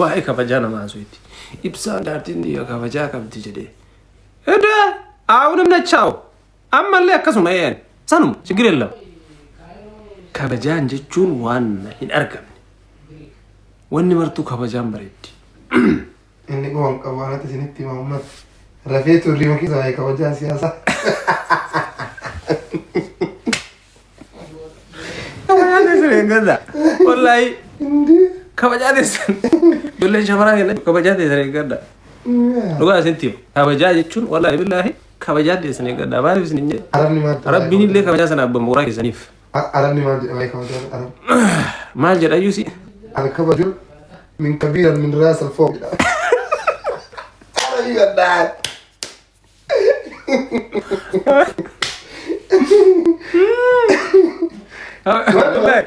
Waa'ee kabajaa nama haasofti. Ibsaan jaartiin xiyya kabajaa qabdi jedhee. Eda አሁንም ነቻው ammallee akkasuma een sanuma ችግር የለም. Kabajaan jechuun waan hin argamne. Wanni martuu kabajaan bareeddi. Inni qofa hin qabu anatti isinitti hima uummata. Rafee turrii keessa waa'ee kabajaa siyaasaa. Kabajaan teessan eeggadha. Wallaahi kabajaa teessan. Ijoolleen shamaraa kenna kabajaa teessan eeggadha. Dhugaa isinitti hima. Kabajaa jechuun wallaahi billaahi kabajaa teessan eeggadha. Maaliif isin hin jedhe? Arabni maal jedha? Rabbiin illee kabajaa sana abbaa mooraa keessaniif. Arabni maal jedha waa'ee kabajaa arabni? Maal jedha iyyuu si? الكبد من كبير من راس الفوق. عربي غدار. Wallaahi.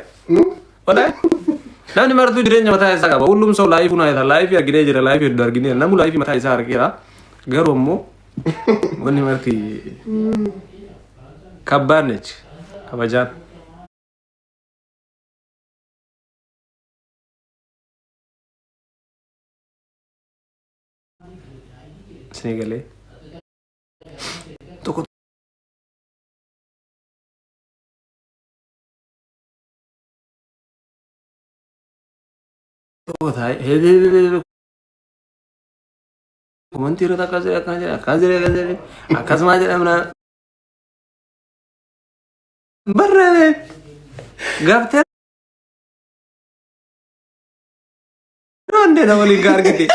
Wallaahi. Namni martuu jireenya mataa isaa qaba. ሁሉም ሰው life ኡን አይቷል. Life arginee jira. Life hedduu arginee namu life mataa isaa argeera. Garuu immoo wanni marti ከባድ ነች kabajaan. Isinii galee tokko tokko taa'ee comment irratti akkas jedhe akkas jedhe akkas jedhe akkas jedhe akkasumaa jedhamna barreeffame gaftee እንዴ waliin ka argite.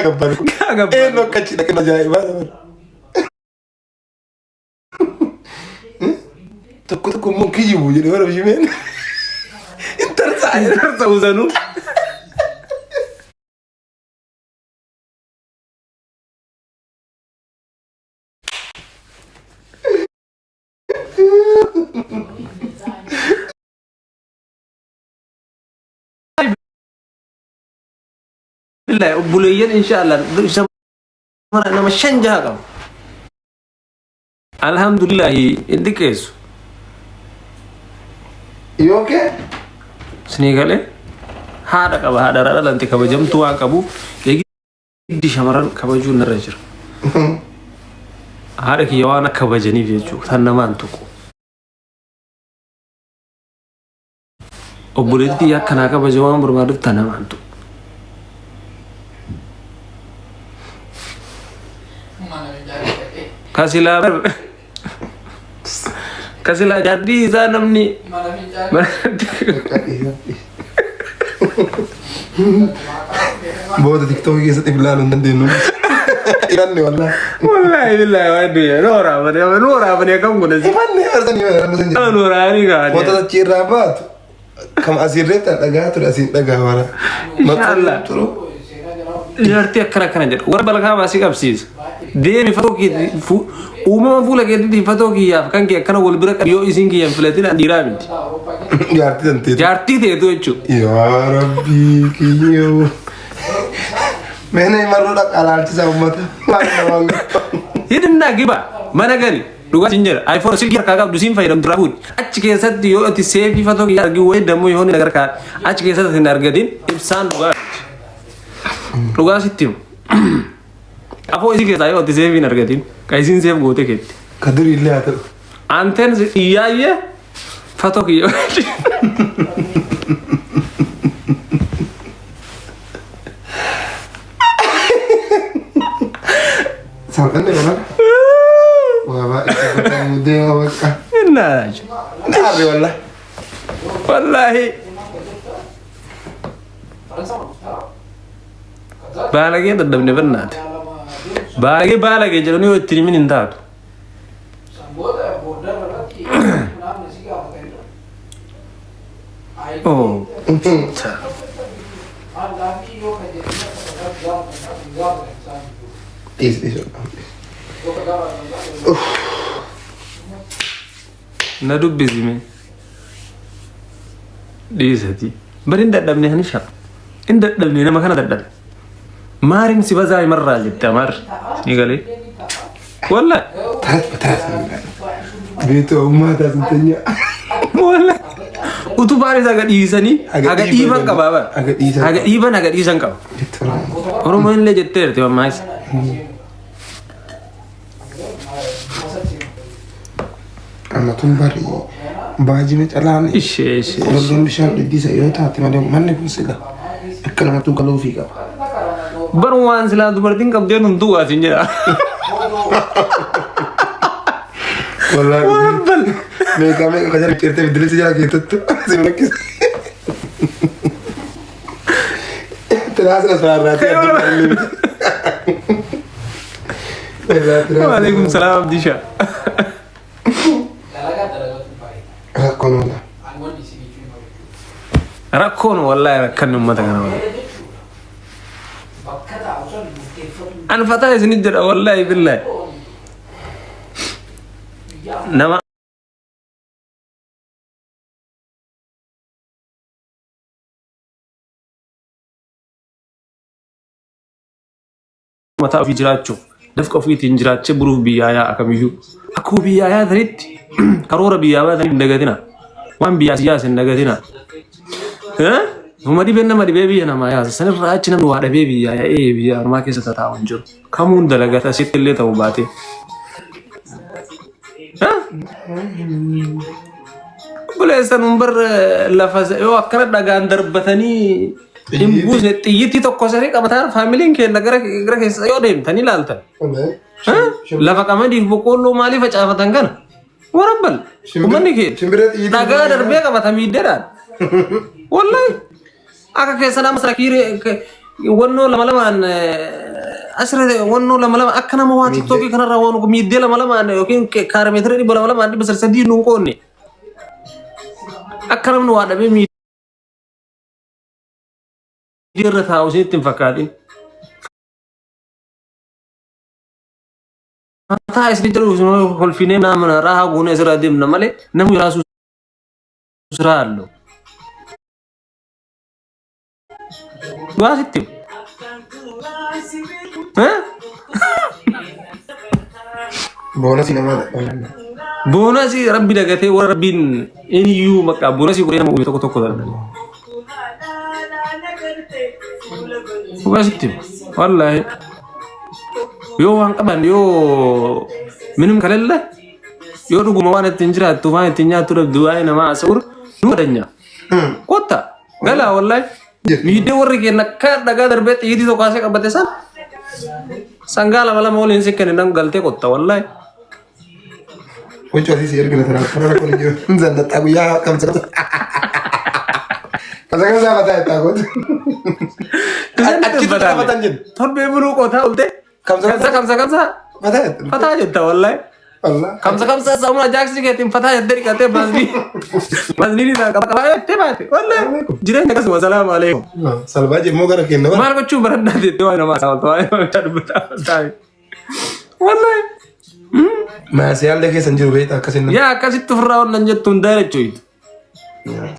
Gabbaan kun. Eenyu akka achi dhaqan ajaa'ibaa nama. Tokko tokko immoo kiyyibu jedhee bara bishimeen. Intarsaa. Intarsa usanuu. Billahi obboleeyyan inshaallah nama shan jaha qabu. Alhamdulillahi hin xiqqeessu. Yoo kee Isinii galee haadha qaba, haadha irraa dhalante kabajamtuu waan qabuuf eegiddi shamarran kabajuun narra jira. Haadha kiyya waan akka kabajaniif jechuudha tan namaan tuqu. Obboleettii akkanaa kabaja waan barbaaduuf tan namaan tuqu. Kasilaa bar kasilaa jaartii isaa namni Booda TikTokii keessatti ilaaluu hin dandeenyu. Ifanne wallaahi. Wallaahi billaahi waan du'e nu waraabanii nu waraabanii akkam godhe. Ifanne arsanii Nu waraabanii kaa'anii. Wanta achi irraa baatu kam asiirree dhagaa ture asiin dhagaa wara. Inshaallah. Turu. Jaartii akkana akkana jedha. Warra balkaa baasii qabsiisa. Deemi fatoo keetii uumama fuula keetiitiin fatoo kiyyaaf kan kee akkana wal bira qabi yoo isiin kiyya hin filatin an dhiiraa miti. Jaartii tanteetu. Jaartii teetu jechuudha. Yaa Rabbii kiyyoo. Mene marroo dhaqa ilaalchisa uummata. Waan namaan ሂድና ግባ mana gali dhugaa sin jedha iPhone silkii harkaa qabdu siin fayyadamtu irraa fuudhi achi keessatti yoo ati save fatoo kiyya argin wayi dammoo yoo inni nagar kaa achi keessatti hin argatin ibsaan dhugaa miti. Dhugaa sitti himu. Afoo isii keessaa yoo ati save hin argatin ka isiin save goote keetti. Ka durii illee haa ta'u. አንተን እያየ fatoo kiyya. Salphanne kana. Waa baay'ee deema bakka. እናላቸው Dhaabbe wallah. ወላሂ baalagee dadhabne barnaate baalagee baalagee jedhanii yoo ittiin himin hin taatu. Oh. Dhiis dhiis. Na dubbisime dhiisati bari hin dadhabne hanisha hin dadhabne nama kana dadhabe maarin si bazaa himarraa jette amaarri ni galee wallahi. Tarat tarat. Beetu uummata sintanya. Wallahi. Utubaan isa haga dhiisanii Haga haga dhiiban dhiiban qaba bara. Haga dhiisan Haga qaba. dhiiban haga dhiisan qaba. Oromoon illee jetteerti mammaaksa. Amma tun bari baajina calaan Ishee ishee. qorolloon bishaan dhiddisa yoo taate malee manni kun sila akka namatti galuufii qaba. Bar waan silaa dubartiin qabdee nun duwwaa siin jedha. Wallaahi Waan bal. meeqa meeqa kan jala cirtee biddilisi jala keessattu si rakkisa. Tiraasina saraarraatee addunyaa illee miti. Waalaikum salaam Abdisha. Rakkoon oola. Rakkoon wallaahi rakkanni uummata kana wallaahi. An fataa isinit jedha wallaahi billaahi. Nama mataa ofii jiraachuuf dafqa ofiitiin jiraachee buruuf biyyaa yaa'a kamiyyuu. Akkuma biyyaa yaatanitti karoora biyyaa baatanii hin dagatina. Waan biyyaa si yaase hin dagatina. Numa dhibeen nama dhibee biyya namaa yaasa. Sanirraa achi namni waa dhabee biyyaa yaa'ee biyya ormaa keessa tataa'u hin jiru. Kamuun dalagata asitti illee ta'u baatee. Obboleessa nuun bar lafa yoo akkana dhagaan darbatanii hin buusne xiyyitii tokko sanii qabataan faamiliin keenya gara gara keessa yoo deemtan ilaaltan. Lafa qamadiif boqqoolloo maalii facaafatan kana? Warabbal. Uummanni keenya Shimbirree xiyyitii dhagaa darbee qabata miiddeedhaan. Wallahi. Akka keessa nama sakiiree wannoo lama lamaan asirra wannoo lama lama akka nama waa tiktookii kanarraa waan miiddee lama lamaan yookiin kaarameetira 200 lamaan 300 nuun qoonne. Akka namni waa dhabee miiddee irra taa'u isinitti hin fakkaatin. Mataa isin jedhu kolfinee nama raahaa goonee asirraa deemna malee namni raasuu siraa allo. Dhugaa sitti himu. Eh? Boonasii namaa Boonasii rabbi dagatee warra rabbiin iniyyuu maqaa boonasii godhee nama uume tokko tokko dha. Dhugaa sitti himu. Wallaahi. Yoo waan qaban yoo minim kalelle yoo dhuguma waan ittiin jiraattu waan ittiin nyaattu dhabdu waa'ee namaa haasa'uur nu badanya. Kotta galaa wallahi. Miidhee warri keenya akka dhagaa darbee xiyyiitii tokko asii qabate san sangaa lama lama waliin si kenne nan galtee kotta wallahi. Huccuu asii si ergina tanaaf karaa kun jiru. Zannaxaa guyyaa kamsa kamsa. Kamsa kamsa mataa itti haguutu. Achitti taphatan jedhu. Torbee buluu qotaa olte. Kamsa Kamsa kamsa kamsa mataa itti. fataa jetta wallahi. Allah. Kamsa kamsa sammuu ajaa'ibsi keetiin fataa jettee dhiqattee baasni baasni ni qaba qaba jettee baate wallahi jireenya akkasuma salaamu alaikum. Salbaa jemmoo gara kenna. Maal gochuu baradhaa jettee waan namaa saawwatu waan namaa dubbataa taa'e. Wallahi. Maasiyaallee keessa hin jiru beektaa akkasiin. Yaa akkasitti ofirraa wannan jettu hundaa jechuudha.